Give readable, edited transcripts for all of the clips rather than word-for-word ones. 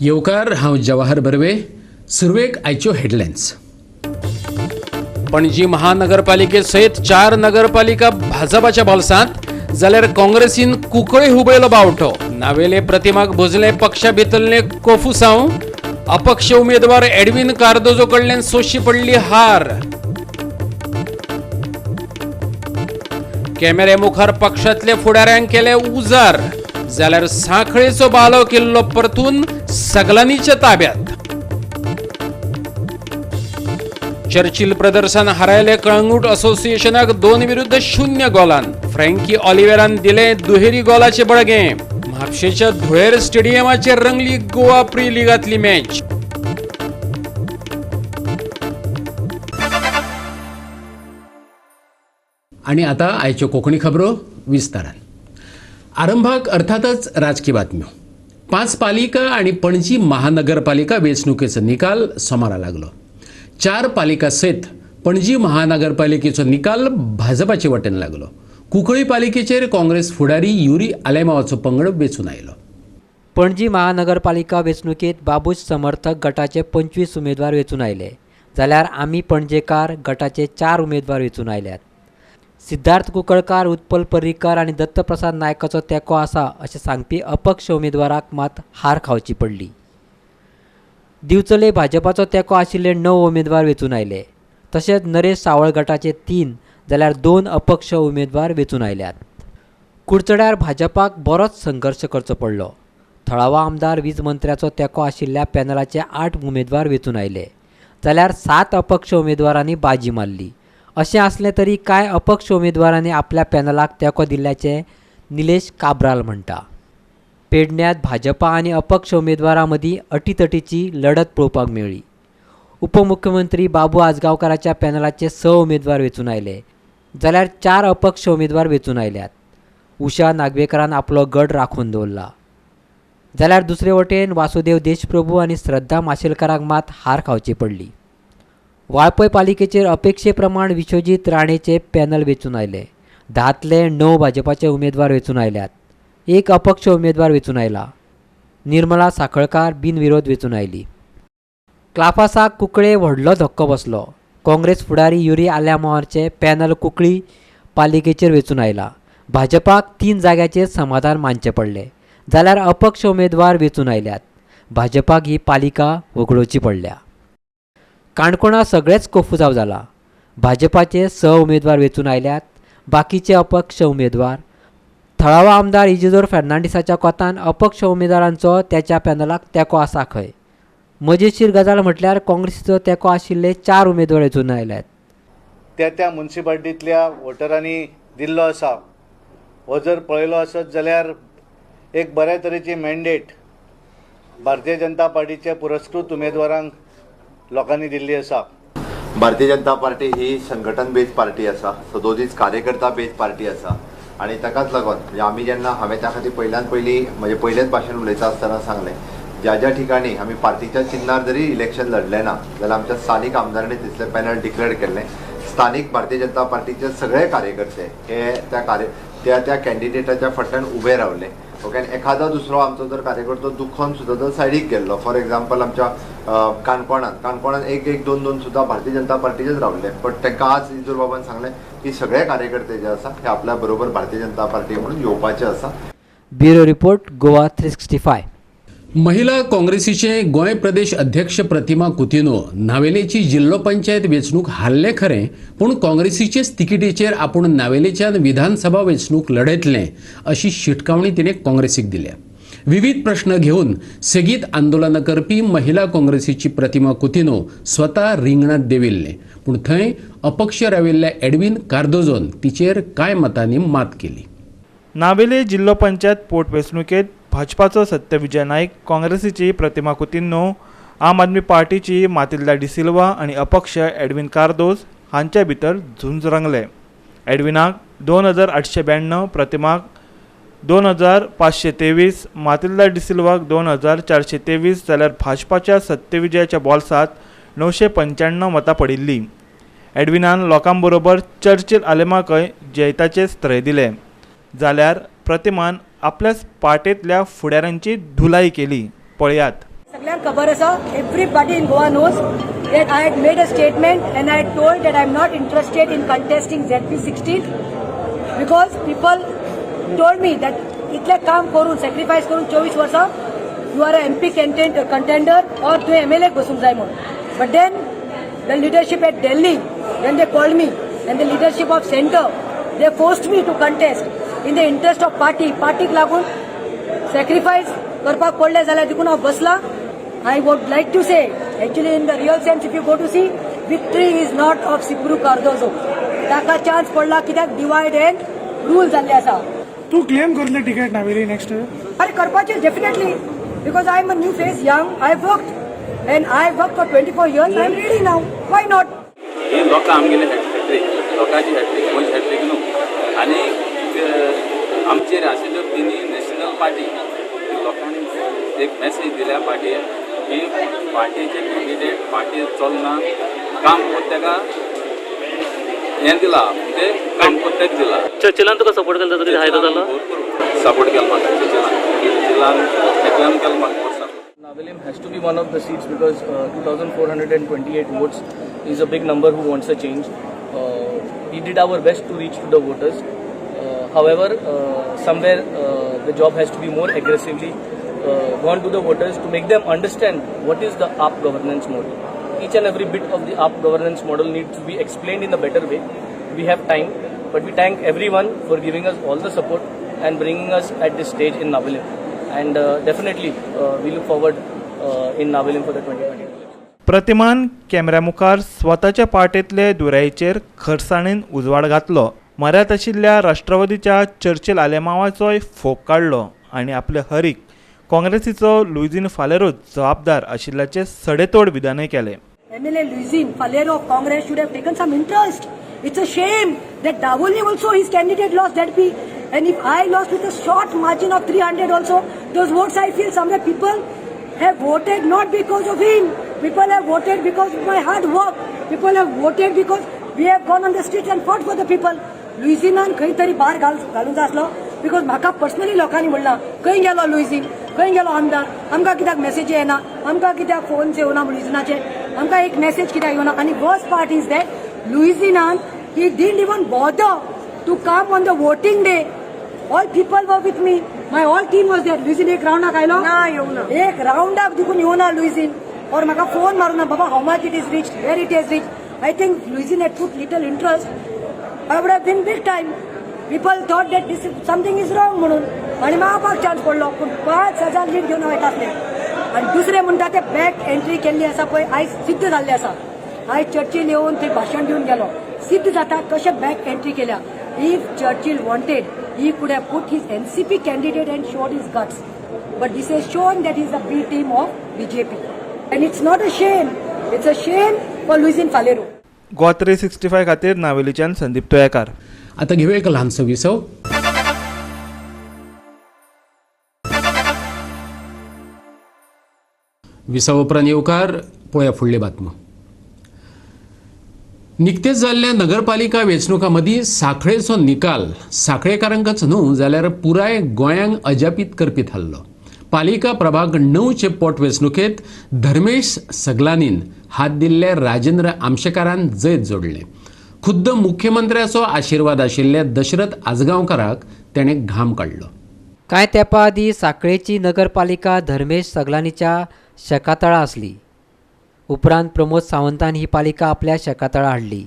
येवकार, हांव जवाहर बर्वे. सुरवेक आयच्यो हेडलायन्स. पणजी महानगरपालिके सयत 4 नगरपालिका भाजपाच्या बोल्सांत, जाल्यार काँग्रेसीन कुंकळे हुबयलो बावटो. नावेले प्रतिमाक भोजले पक्षा भितरले कोफुसांव. अपक्ष उमेदवार एडविन कार्दोजो कडल्यान सोंशी पडली हार. कॅमेरे मुखार पक्षातले फुडाऱ्यांक केले उजार, जाल्यार सांखळेचो बालो केल्लो परतून सगलांनीच्या ताब्यात. चर्चिल ब्रदर्सान हारायले कळंगूट असोसिएशनाक 2-0 गोलान. फ्रँकी ऑलिव्हेरान दिले दुहेरी गोलाचे बळगें. म्हापशेच्या धुळेर स्टेडियमाचेर रंगली गोवा प्री लिगांतली मॅच. आणि आता आयच्यो कोंकणी खबरो विस्तारान. आरंभाक अर्थातच राजकी बातम्यो. 5 पालिका आणि पणजी महानगरपालिका वेंचणुकेचो निकाल सोमारा लागलो. 4 पालिका सयत पणजी महानगरपालिकेचो निकाल भाजपाचे वटेन लागलो. कुंकळी पालिकेचेर काँग्रेस फुडारी युरी आलेमावाचो पंगड वेंचून आयलो. पणजी महानगरपालिका वेंचणुकेंत बाबूश समर्थक गटाचे 25 उमेदवार वेंचून आयले, जाल्यार आमी पणजेकार गटाचे 4 उमेदवार वेंचून आयल्यात. सिद्धार्थ कुंकळकार, उत्पल पर्रीकर आनी दत्तप्रसाद नायकाचो तेंको आसा अशें सांगपी अपक्ष उमेदवाराक मात हार खावची पडली. दिवचले भाजपाचो तेंको आशिल्ले 9 उमेदवार वेंचून आयले, तशेंच नरेश सावळ गटाचे 3 जाल्यार 2 अपक्ष उमेदवार वेंचून आयल्यात. कुडचड्यार भाजपाक बरोच संघर्श करचो पडलो. थळावा आमदार वीज मंत्र्याचो तेंको आशिल्ल्या पॅनलाचे 8 उमेदवार वेंचून आयले, जाल्यार 7 अपक्ष उमेदवारांनी बाजी मारली. अशें आसलें तरी कांय अपक्ष उमेदवारांनी आपल्या पॅनलाक तेंको दिल्ल्याचें निलेश काब्राल म्हणटा. पेडण्यांत भाजपा आनी अपक्ष उमेदवारां मदीं अटीतटीची लढत पळोवपाक मेळ्ळी. उपमुख्यमंत्री बाबू आजगांवकाराच्या पॅनलाचे 6 उमेदवार वेंचून आयले, जाल्यार 4 अपक्ष उमेदवार वेंचून आयल्यात. उषा नागवेकरान आपलो गड राखून दवरला, जाल्यार दुसरे वटेन वासुदेव देशप्रभू आनी श्रद्धा माशेलकाराक मात हार खावची पडली. वाळपय पालिकेचेर अपेक्षे प्रमाण विश्वजीत राणेचे पॅनल वेंचून आयले. 10तले 9 भाजपाचे उमेदवार वेंचून आयल्यात, 1 अपक्ष उमेदवार वेंचून आयला. निर्मला साखळकार बिनविरोध वेंचून आयली. क्लाफासाक कुंकळे व्हडलो धक्को बसलो. काँग्रेस फुडारी युरी आलेमावाचे पॅनल कुंकळी पालिकेचेर वेंचून आयला. भाजपाक 3 जाग्याचेर समाधान मानचें पडलें, जाल्यार अपक्ष उमेदवार वेंचून आयल्यात. भाजपाक ही पालिका वगळोवची पडल्या. काणकोणा सगळेच कोफुजाव जाला. भाजपाचे 6 उमेदवार वेंचून आयल्यात, बाकीचे अपक्ष उमेदवार. थळावा आमदार इजिदोर फेर्नांडीसाच्या कोतान अपक्ष उमेदवारांचो त्याच्या पॅनलाक तेंको आसा खंय. मजेशीर गजाल म्हटल्यार काँग्रेसीचो तेंको आशिल्ले 4 उमेदवार वेंचून आयल्यात. त्या त्या म्युनिसिपालिटींतल्या वोटरांनी दिल्लो आसा हो जर पळयलो आसत जाल्यार एक बऱ्या तरेची मॅन्डेट भारतीय जनता पार्टीच्या पुरस्कृत उमेदवारांक लोकांनी दिल्ली आसा. भारतीय जनता पार्टी ही संघटन बेज पार्टी आसा, सदोदीच कार्यकर्ता बेज पार्टी आसा आनी ताकाच लागून म्हणजे आमी जेन्ना हांवें त्या खातीर पयल्यान पयलीं म्हजें पयलेंच भाशण उलयता आसतना सांगलें, ज्या ज्या ठिकाणी आमी पार्टीच्या चिन्नार जरी इलेक्शन लढलें ना जाल्यार आमच्या स्थानीक आमदारांनी तितलें पॅनल डिक्लेअर केल्लें. स्थानीक भारतीय जनता पार्टीचे सगळे कार्यकर्ते हे त्या त्या कॅन्डिडेटाच्या फाटल्यान उबे रावले. ओके, आनी एखादो दुसरो आमचो जर कार्यकर्तो दुखोन सुद्दां जर सायडीक गेल्लो, फॉर एग्जाम्पल आमच्या काणकोणान 1 1 2 2 सुद्दां भारतीय जनता पार्टीचेच रावले, बट तांकां आज इजोर बाबान सांगलें की सगळे कार्यकर्ते जे आसा हे आपल्या बरोबर भारतीय जनता पार्टी म्हणून येवपाचे आसा. Bureau report, Goa 365. महिला काँग्रेसीचे गोंय प्रदेश अध्यक्ष प्रतिमा कुतिन्हो नावेलेची जिल्लो पंचायत वेंचणूक हारले खरें, पूण काँग्रेसीचेच तिकेटीचेर आपूण नावेलेच्यान विधानसभा वेंचणूक लढयतलें अशी शिटकावणी तिणें काँग्रेसीक दिल्या. विविध प्रश्न घेवन सेगीत आंदोलनां करपी महिला काँग्रेसीची प्रतिमा कुतिन्हो स्वता रिंगणांत देविल्लें, पूण थंय अपक्ष राविल्ल्या एडविन कार्दोजोन तिचेर कांय मतांनी मात केली. नावेले जिल्लो पंचायत पोटवेंचणुकेंत भाजपाचो सत्यविजय नायक, काँग्रेसीची प्रतिमा कुतिन्हो, आम आदमी पार्टीची मातिल्दा डिसिल्वा आनी अपक्ष एडविन कार्दोज हांचे भितर झुंज रंगलें. एडविनाक 2892, प्रतिमाक 2523, मातिल्दा डिसिल्वाक 2423 जाल्यार भाजपाच्या सत्यविजयाच्या बोल्सांत 995 मतां पडिल्लीं. एडविनान लोकां बरोबर चर्चिल आलेमाकय जैताचें स्त्रय दिलें, जाल्यार प्रतिमान आपल्याच पार्टेंतल्या फुडाऱ्यांची धुलाई केली. पळयात. सगळ्यांक खबर आसा, everybody in Goa knows that I had made a statement and I had told that I am not interested in contesting ZP 16 because people told me that इतलें काम करून सॅक्रिफायस करून 24 वर्सां you are a MP contender or तुवें MLA बसूंक जाय म्हणून. But then the leadership at Delhi, when they called me, and the leadership of center, they forced me to contest in the interest of party. पार्टीक लागून sacrifice करपाक पडलें जाल्यार देखून हांव बसला. I would like to say, actually in the real sense if you go to see, victory is not of Cyprus Cardozo. ताका chance पडला कित्याक डिवायड अँड रूल जाल्ले आसा. तू क्लेम करतले तिकेट नावेली नेक्स्ट? अरे करपाचें definitely, because I am a new face, young, I worked and I work for 24 years. I am ready now, why not? ही लोकां आमगेली हॅट्रीक, लोकांची हॅट्रीक, म्हजी हॅट्रीक न्हू. आनी आमचेर आशिल्ल्यो तिनी नॅशनल पार्टी लोकांनी एक मॅसेज दिल्या पार्टीक की पार्टीचे कॅन्डिडेट पार्टी चलना, काम कोत तेका हें दिला, म्हणजे काम कोत तेका दिला. चर्चिलान तुका सपोर्ट केला तुका फायदो जालो? भरपूर सपोर्ट केलो म्हाका चर्चिलान, चर्चिलान एकल्यान केलो म्हाका भरपूर support. Navelim has to be one of the seats because 2,428 votes is a big number who wants a change. We did our best to reach to the voters. However, somewhere the job has to be more aggressively gone to the voters to make them understand what is the AAP governance model. Each and every bit of the AAP governance model needs to be explained in a better way. We have time, but we thank everyone for giving us all the support and bringing us at this stage in Navelim. And definitely we look forward in Navelim for the 2022 election. प्रतिमान कॅमेऱ्या मुखार स्वताच्या पार्टेंतले दुरायेचेर खरसाणेन उजवाड घातलो. मऱ्यात आशिल्ल्या राष्ट्रवादीच्या Churchill आलेमावाचोय फोग काडलो आनी आपले हरीक काँग्रेसीचो लुईझीन फालेरो जबाबदार आशिल्ल्याचें सडेतोड विधानय केलें. MLA Luizinho Faleiro of Congress should have taken some interest. It's a shame that Davolio also his candidate lost that P. And if I lost with a short margin of 300 also, those votes I feel somewhere people have voted not because of him. People have voted because of my hard work. People have voted because we have gone on the streets and fought for the people. लुईझिनान खंय तरी भार घालूंक जाय आसलो, because म्हाका personally लोकांनी म्हणलां खंय गेलो लुईझीन, खंय गेलो आमदार, आमकां कित्याक मेसेजी येना, आमकां कित्याक फोन्स येवना लुईझिनाचे, आमकां एक मेसेज कित्याक येवना. आनी worst part is that लुईझिनान he didn't even bother to come on the voting day. All people were with me, my all team was there. Luizinho एक राउंडाक आयलो ना, येवना. एक राउंडाक देखून येवना लुईझीन, और म्हाका फोन मारून बाबा how much it is reach, where it is reach. I think Luizinho had put little interest, I would have been big time. People thought that this something is wrong म्हणून, आनी मागपाक चान्स पडलो. पूण 5,000 lead घेवन हांव येता आसलें. आनी दुसरें म्हणटा ते बॅक एंट्री केल्ली आसा पळय, आयज सिद्ध जाल्लें आसा. आयज चर्चिल येवन थंय भाशण दिवन गेलो, सिद्ध जाता कशें बॅक एंट्री केल्या. If Churchill wanted, he could have put his NCP candidate and showed his guts. But this has shown that he is a B team of BJP. And it's not a shame. It's a shame for Luizinho Faleiro. Goa 365 खातीर नावेलीच्यान संदीप तोयेकार. आता घेऊया एक ल्हानसो विसव. विसव उपरांत येवकार पळोवया फुडली बातमी. निकतेच जाल्ल्या नगरपालिका वेंचणुकां मदीं साखळेचो निकाल साखळेकारांकच न्हू जाल्यार पुराय गोंयांक अजापीत करपी थारलो. पालिका प्रभाग 9चे पोट वेंचणुकेंत धर्मेश सगलानीन हात दिल्ले राजेंद्र आमशेकारान जैत जोडलें. खुद्द मुख्यमंत्र्याचो आशिर्वाद आशिल्ल्या दशरथ आजगांवकाराक तेणें घाम काडलो. कांय तेंपा आदीं साखळेची नगरपालिका धर्मेश सगलानीच्या शेकातळा आसली. उपरांत प्रमोद सावंतान ही पालिका आपल्या शेकातळा हाडली.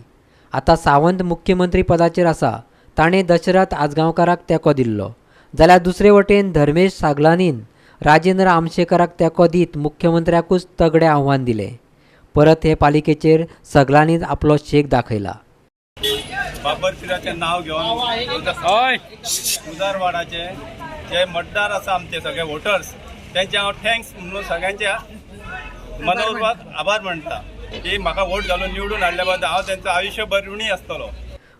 आतां सावंत मुख्यमंत्री पदाचेर आसा. ताणें दशरथ आजगांवकाराक तेंको दिल्लो, जाल्यार दुसरे वटेन धर्मेश सागलानीन राजेंद्र आमशेकराक तेंको दीत मुख्यमंत्र्याकूच तगडें आव्हान दिलें. परत हे पालिकेचेर सगलानीन आपलो शेक दाखयला. बाबर पिराचें नांव घेवन उदारवाडाचे जे मतदार आसा आमचे सगळे वोटर्स, तेंचे हांव thanks म्हणून सगळ्यांच्या मनोपूर्वक आभार मानता की म्हाका वोट घालून निवडून हाडल्या बद्दल हांव तेंचो आयुश्यभर ऋणी आसतलो.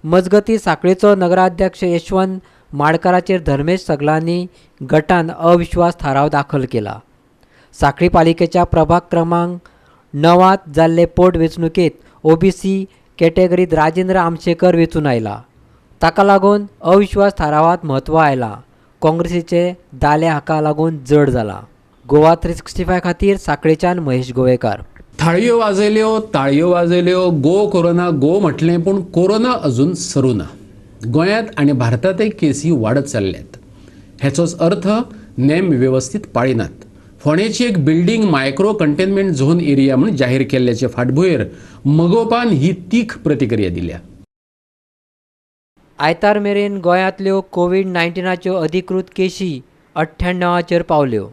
मजगती साखळेचो नगराध्यक्ष यशवंत माडकाराचेर धर्मेश सगलानी गटान अविश्वास थाराव दाखल केला. साखळी पालिकेच्या प्रभाग क्रमांक 9 जाल्ले पोट वेंचणुकेंत ओबीसी कॅटेगरीत राजेंद्र आमशेकर वेंचून आयला. ताका लागून अविश्वास थारावात म्हत्व आयलां. काँग्रेसीचे दाले हाका लागून जड जाला. गोवा 365 खातीर साखळेच्यान महेश गोवेकार. थाळयो वाजयल्यो, ताळयो वाजयल्यो, गो कोरोना गो म्हटलें, पूण कोरोना अजून सरू ना. गोंयांत आनी भारतांतय केसी वाडत चल्ल्यात. हेचोच अर्थ नेम वेवस्थीत पाळिनात. फोंडेची एक building micro containment zone area म्हूण जाहीर केल्ल्याचे फाटभुंयेर मगोपान ही तीख प्रतिक्रिया दिल्या. आयतार मेरेन गोंयांतल्यो कोवीड-19च्यो अधिकृत केशी 98चेर पावल्यो.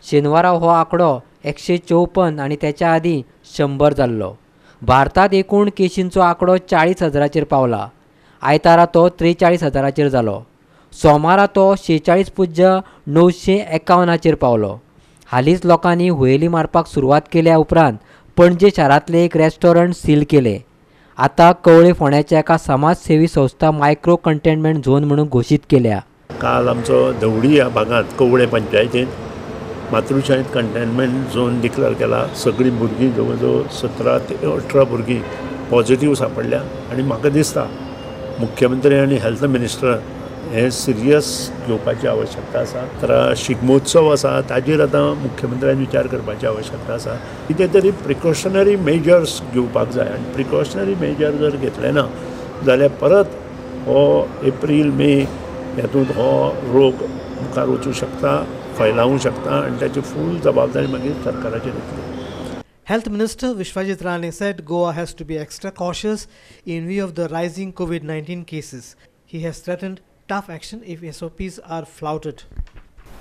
शेनवारा हो आंकडो 154 आनी तेच्या आदीं 100 जाल्लो. भारतांत एकूण केशींचो आंकडो 40,000चेर पावला. आयतारा तो 43,000चेर जालो. सोमारा तो 46,951चेर पावलो. हालींच लोकांनी हुयेली मारपाक सुरवात केल्या उपरांत पणजे शारांतलें एक रेस्टॉरंट सील केलें. आतां कवळे फोंड्याच्या एका समाजसेवी संस्था मायक्रो कंटेनमेंट झोन म्हणून घोशीत केल्या. काल आमचो धवडी ह्या भागांत कवळे पंचायतीन मातृशाळेंत कंटेनमेंट झोन डिक्लेअर केला. सगळीं भुरगीं जवळ जवळ 17 ते 18 भुरगीं पॉझिटीव सांपडल्या आनी म्हाका दिसता मुख्यमंत्री आनी हेल्थ मिनिस्टर हें सिरियस घेवपाची आवश्यकता आसा. तर शिगमोत्सव आसा ताजेर आतां मुख्यमंत्र्यान विचार करपाची आवश्यकता आसा. कितें तरी प्रिकॉशनरी मेजर्स घेवपाक जाय आनी प्रिकॉशनरी मेजर जर घेतले ना जाल्यार परत हो एप्रील मे हेतूंत हो रोग मुखार वचूं शकता, फैलावूं शकता आनी ताची फूल जबाबदारी मागीर सरकाराचेर येतली. Health Minister Vishwajit Rane said Goa has to be extra cautious in view of the rising COVID-19 cases. He has threatened tough action if SOPs are flouted.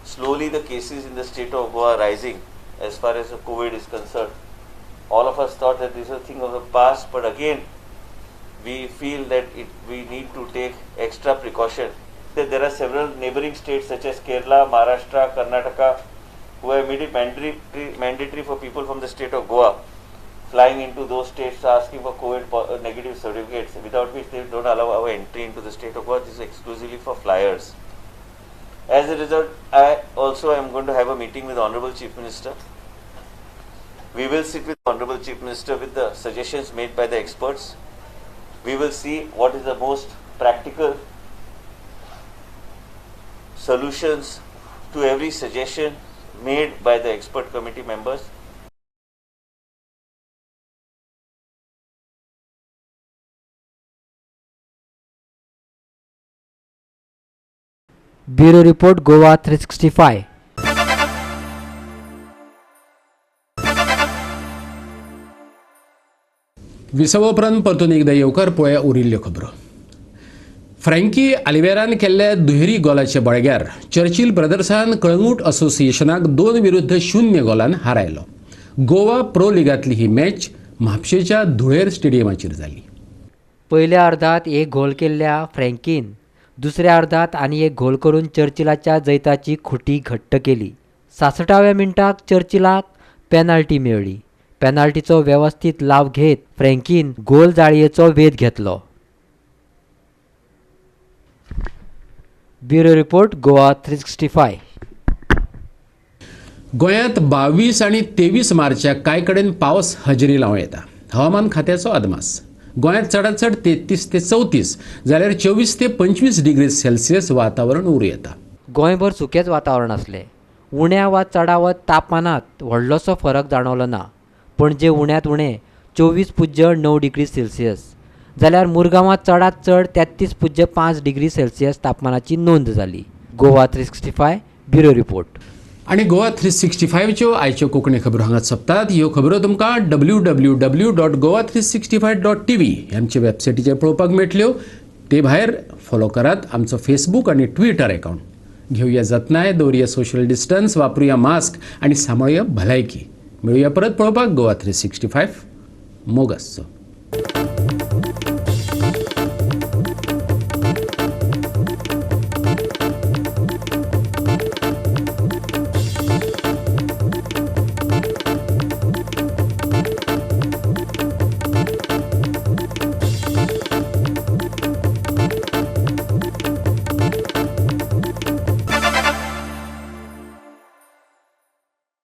Slowly the cases in the state of Goa are rising as far as the COVID is concerned. All of us thought that this is a thing of the past, but again we feel that we need to take extra precaution. There are several neighboring states such as Kerala, Maharashtra, Karnataka who have made it mandatory for people from the state of Goa flying into those states asking for COVID negative certificates, without which they don't allow our entry into the state of Goa. This is exclusively for flyers. As a result, I also am going to have a meeting with Honorable Chief Minister. We will sit with Honorable Chief Minister with the suggestions made by the experts. We will see what is the most practical solutions to every suggestion made by the expert committee members. Bureau Report, Goa 365. विसवा उपरांत परतून एकदा येवकार पळया उरिल्ल्यो खबरो. फ्रँकी आलिवेरान केल्ल्या दुहेरी गोलाच्या बळग्यार Churchill ब्रदर्सान Calangute असोसिएशनाक 2-0 गोलान हारायलो. Goa pro लिगांतली ही match म्हापशेच्या धुळेर स्टेडियमाचेर जाली. पयल्या अर्धात एक गोल केल्ल्या फ्रँकीन दुसऱ्या अर्धात आनी एक गोल करून चर्चिलाच्या जैताची खुटी घट्ट केली. 66व्या मिनटाक चर्चिलाक पेनाल्टी मेळ्ळी. पेनाल्टीचो वेवस्थीत लाव घेत फ्रँकीन गोल जाळयेचो वेध घेतलो. Bureau report, Goa 365. गोंयांत 22 आनी 23 मार्चाक कांय कडेन पावस हजेरी लावं येता. हवामान खात्याचो अदमास. गोंयांत चडांत चड 33 ते 34 जाल्यार 24 ते 25 डिग्री सेल्सियस वातावरण उरूं येता. गोंयभर सुकेंच वातावरण आसलें. उण्या वा चडावत तापमानांत व्हडलोसो फरक जाणवलो ना. पणजे उण्यांत उणें 24.9 डिग्री सेल्सियस जाल्यार मुरगांवांत चडांत चड 33.5 डिग्री सेल्सियस तापमानाची नोंद जाली. Goa 365 bureau report. आनी गोवा 365च्यो आयच्यो कोंकणी खबरो हांगाच सोंपतात. ह्यो खबरो तुमकां www.goa365.tv आमचे वेबसायटीचेर पळोवपाक मेळटल्यो. ते भायर फॉलो करात आमचो फेसबूक आनी ट्विटर अकावंट. घेवया जतनाय, दवरुया सोशल डिस्टन्स, वापरुया मास्क आनी सांबाळुया भलायकी. मेळुया परत पळोवपाक गोवा 365. मोग आसचो.